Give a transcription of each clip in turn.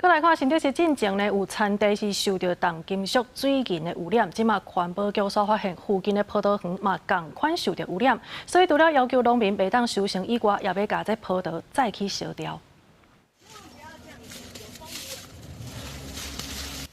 閣來看，新竹市進前呢有田地是受著重金屬水銀的污染，這馬環保局所發現附近的葡萄園嘛仝款受著污染，所以除了要求農民袂當收成以外，也欲共這葡萄再去燒掉。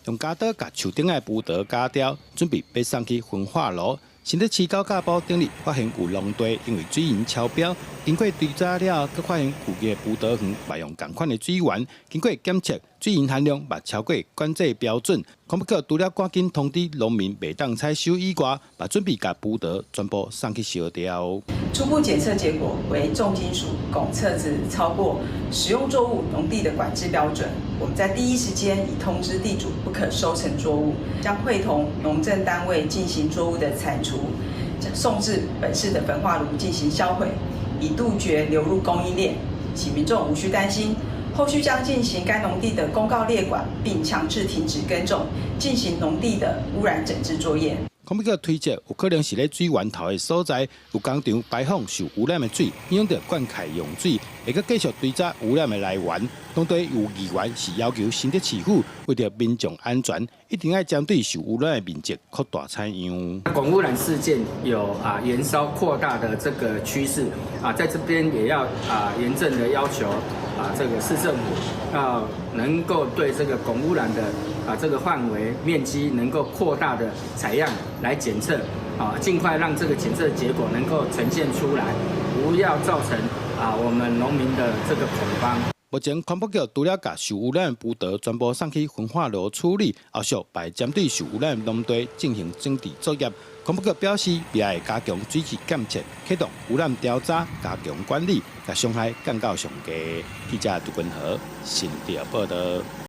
用鉸刀共樹頂的葡萄鉸掉，準備欲送去焚化爐。新竹市九甲埔頂日發現有農地因為水銀超標，經過追查了，閣發現附近的葡萄園嘛用仝款的水源，經過檢測水銀含量嘛超過管制標準。環保局除了趕緊通知農民袂當採收以外，嘛準備共葡萄全部送去燒掉。初步檢測結果為重金屬汞測值超過食用作物農地的管制標準。我們在第一時間已通知地主不可收成作物，將會同農政單位進行作物的鏟除，送至本市的焚化爐進行銷毀，以杜絕流入供應鏈。請民眾無需擔心。後續將進行該農地的公告列管，並強制停止耕種，進行農地的污染整治作業。環保局推測有可能是咧水源頭的所在有工廠排放受污染的水，影響著灌溉用水，會閣繼續追查污染的來源。當地有議員是要求新竹市府為著民眾安全，一定愛針對受污染的面積擴大採樣。汞污染事件有延燒擴大的這個趨勢啊，在這邊也要嚴正的要求這個市政府要能夠對這個汞污染的這個範圍面積能夠擴大的採樣來檢測，盡快讓這個檢測結果能夠呈現出來，不要造成我們農民的這個恐慌。目前環保局除了共受污染的葡萄全部送去焚化爐處理，後續會針對受污染的農地進行整治作業。環保局表示，未來會加強水質檢測，啟動污染調查，加強管理，共傷害降到上低。記者杜君和新竹報導。